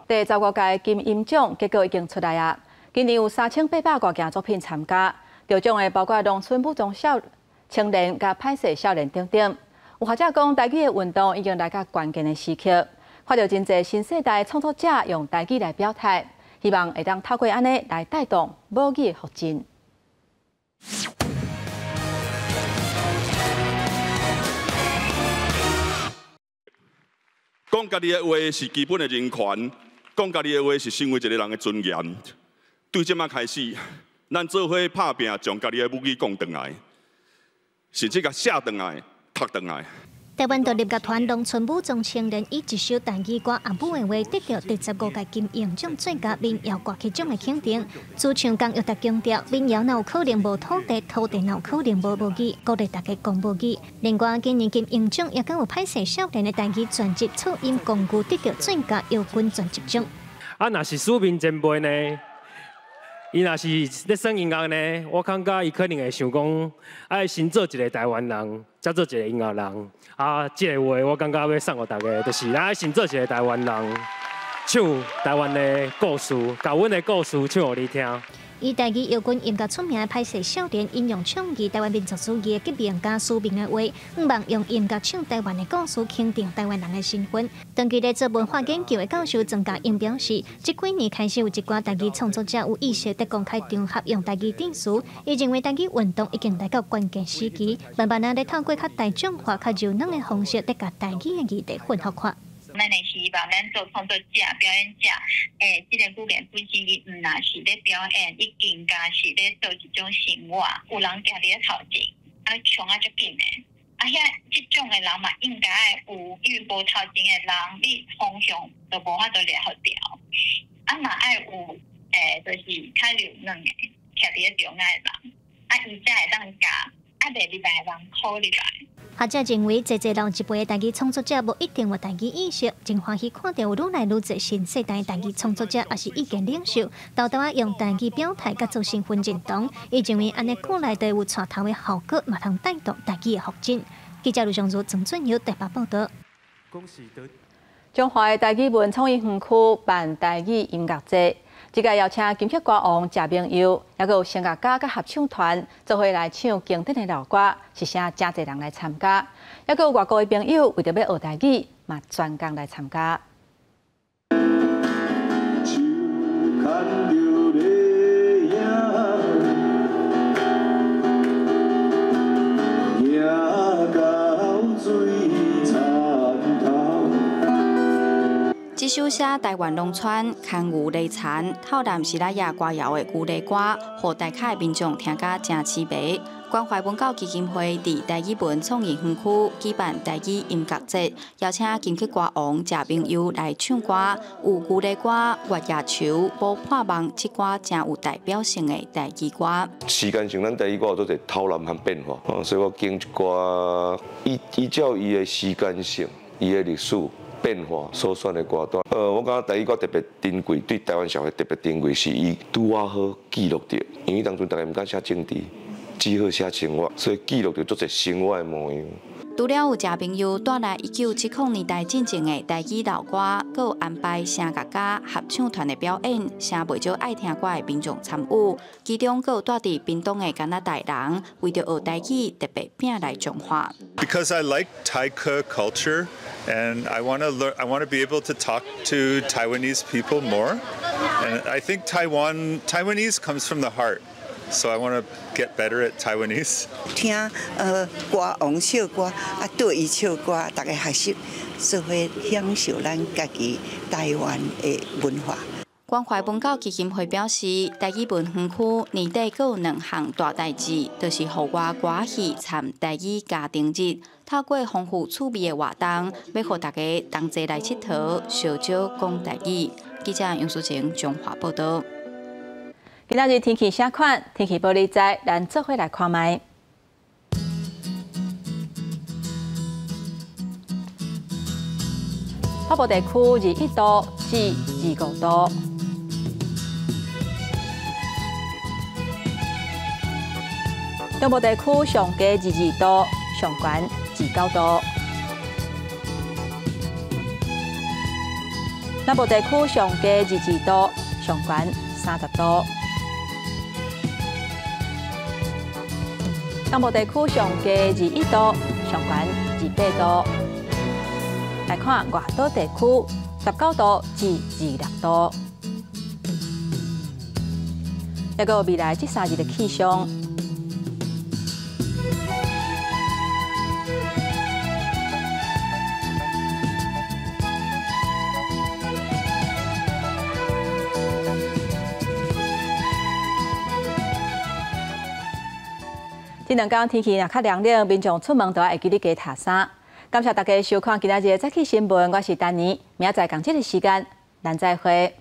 第15屆金音獎結果已經出來啊！今年有3800多件作品參加，得獎的包括農村武裝少青年、佮歹勢少年等等。有學者講，台語的運動已經來到關鍵的時刻，看著真濟新世代創作者用台語來表態，希望會當透過按呢來帶動母語的復振。講家己的話是基本的人權，講家己的話是成為一個人的尊嚴。對這擺開始，咱做伙拍拚，將家己的母語講轉來，甚至共寫轉來。台灣獨立樂團農村武裝青年以一首台語歌《阿母的話》得著第15屆金鷹獎最佳民謠歌曲獎的肯定。主唱江玉達強調，民謠若有可能無土地，土地若有可能無母語，鼓勵大家講母語。另外，今年金鷹獎也閣有歹勢少年的台語專輯《初音工具》得著最佳搖滾專輯獎。啊，若是書面前輩呢？伊若是咧耍音樂呢，我感覺伊可能會想講，愛先做一個台灣人，才做一個音樂人。啊，這个話我感覺欲送予大家，就是咱愛先做一個台灣人，唱台灣的故事，共阮的故事唱予你聽。以台語搖滾音樂出名的歹勢少年，引用倡議台灣民族主義的革命家書明的話，向望用音樂唱台灣的故事，肯定台灣人的身份。長期咧做文化研究的教授莊家英表示，這幾年開始有一寡台語創作者有意識佇公開場合用台語填詞，伊認為台語運動已經來到關鍵時期，慢慢仔咧透過較大眾化、較柔軟的方式，咧共台語的議題混合化。咱會希望咱做創作者、表演者，這个語言本身伊毋若是咧表演，伊更加是咧做一種生活。有人行佇咧頭前，啊，窮啊足緊的，啊遐這種的人嘛應該愛有，因為無頭前的人，你方向就無法度掠予著。啊嘛愛有，就是較柔軟的，徛佇咧中間的人，啊伊才會當教，啊袂入來的人苦入來。學者認為，濟濟老一輩的台語創作者無一定有台語意識，真歡喜看到有愈來愈濟新世代台語創作者，也是意見領袖，沓沓仔用台語表態，佮做身份認同。伊認為按呢久來就會有帶頭的效果，嘛通帶動台語的發展。記者盧尚如、曾俊友台北報導。彰化的台語文創意園區辦台語音樂節，這屆邀請金曲歌王謝明佑，抑閣有聲樂家佮合唱團，做伙來唱經典的老歌，是啥誠濟人來參加，抑閣有外國的朋友為著欲學台語，嘛專工來參加。這首寫台灣農村牽牛犁田、透南是來也歌謠的牛犁歌，予大崁的民眾聽甲誠悽迷。關懷文教基金會佇台語文創意園區舉辦台語音樂節，邀請金曲歌王謝明佑來唱歌，有牛犁歌、月夜愁、無破夢這寡誠有代表性的台語歌。時間上，咱台語歌有足濟偷懶和變化，所以我揀一寡依照伊的時間性、伊的歷史變化所選的歌單。我感覺台語歌特別珍貴，對台灣社會特別珍貴，是伊拄仔好記錄著，因為當陣大家毋敢寫政治，只好寫生活，所以記錄著足濟生活的模樣。除了有謝明佑帶來1970年代進前的台語老歌，閣有安排聲樂家合唱團的表演，誠袂少愛聽歌的民眾參與。其中閣有住佇屏東的加拿大人，為著學台語，特別拼來彰化。 Because I like 台客 culture, and I want to learn, I want to be able to talk to Taiwanese people more. And I think Taiwanese comes from the heart. So I want to get better at Taiwanese. 聽歌王唱歌，啊對伊唱歌，大家學習，做伙享受咱家己台灣的文化。關懷文教基金會表示，台語文園區年底閣有兩項大代誌，就是戶外歌戲參台語家庭日，透過豐富趣味的活動，欲予大家同齊來𨑨迌，相招講台語。記者楊淑晴彰化報導。今仔日天氣啥款？天氣報你知，咱做伙來看覓。北部地區21度至25度。中部地區上低22度，上懸29度。南部地區上低22度，上懸30度。東部地區上低21度，上懸28度。來看外島地區，19度至26度。抑閣未來這3日的氣象。這兩天天氣若較涼冷，民眾出門都愛會記得加疊衫。感謝大家收看今仔日的早起新聞，我是丹妮，明仔載仝這個時間，咱再會。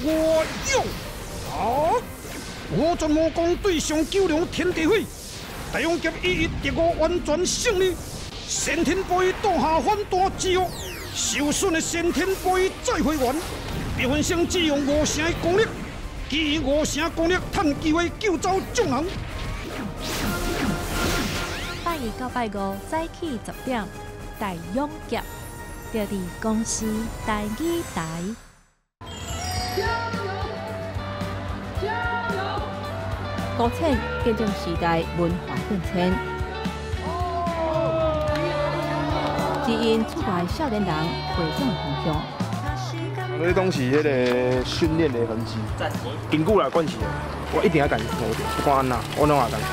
我勇啊！我全魔公对上九龙天地会，大勇侠一一敌我完全胜利。先天杯倒下反弹之后，受损的先天杯再回原。别分胜只用5成的功力，其余5成功力趁机会救走众人。拜一到拜五早起10点，大勇侠，就佇公视台语台。加油！加油！高铁见证时代文化变迁，指引出来少年人回转方向。这拢是彼个训练的痕迹。根据来关系，我一定要共伊好著，不管按怎，我拢会共伊好。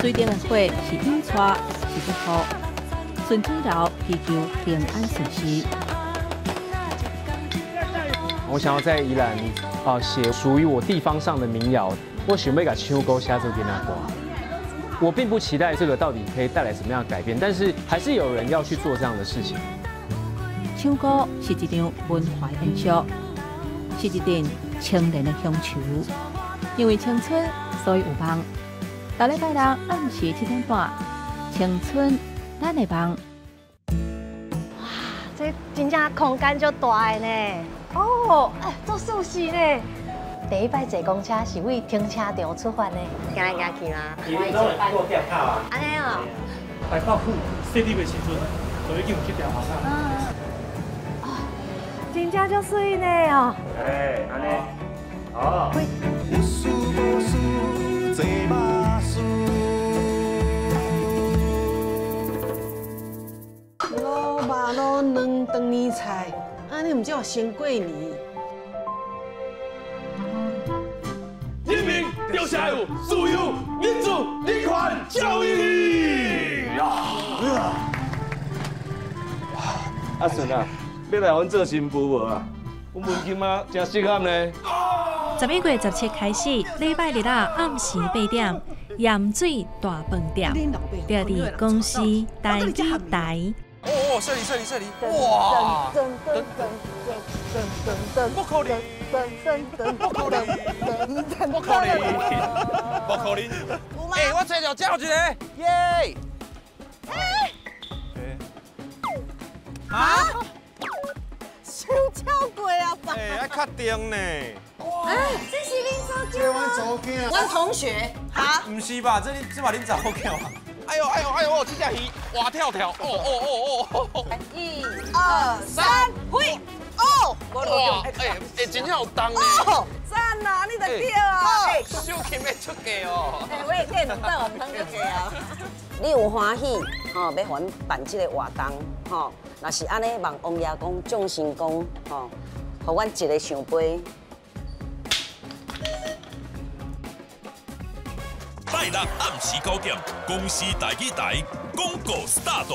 水顶的火是引带，是祝福。顺水流祈求平安顺遂。我想要在宜兰啊写属于我地方上的民谣，我想欲共唱歌写做囡仔歌。我并不期待这个到底可以带来什么样的改变，但是还是有人要去做这样的事情。唱歌是一场文化演出，是一阵青年的乡愁。因为青春，所以有梦。逐礼拜六暗时7点半，青春咱的梦。哇，这真正空间足大的呢。哦，哎，足舒适呢。第一摆坐公车是为停车场出发的，行来行去吗？拢会过店口啊。按呢哦。台北府设立的时阵，就已经有这条路。哦，真正足媠呢哦。哎，按呢。哦。有事无事坐巴士。卤肉卤两长年菜，按呢毋才有先过年。人民就是爱有自由、民主、人权、教育。阿顺啊，欲来予阮做新妇无啊？阮文金仔真适合呢。11月17开始，礼拜日啊暗时8点，盐水大饭店，就佇公视台语台。哦哦，这里这里这里，哇！噔噔噔噔噔噔，不可能，噔噔噔，不可能，不可能，不可能！哎，我揣著这有一个，耶！啊？伤超过啊吧？哎，爱确定呢。哎，这是恁查某这阮查某囝。阮同学。哈？毋是吧？这这嘛恁查某囝啊？哎呦哎呦哎呦！这只鱼活跳跳！哦哦哦哦！一、二、三，挥！哦！哇！哎哎，真正有重呢！赞啊！你就对啊！手琴欲出价哦！哎，我会见两道汤就价啊！你有欢喜吼，欲予阮办这个活动吼，若是按呢，望王爷公、众神公吼，予阮一个圣杯。拜六暗时9点，公视台语台广告 start。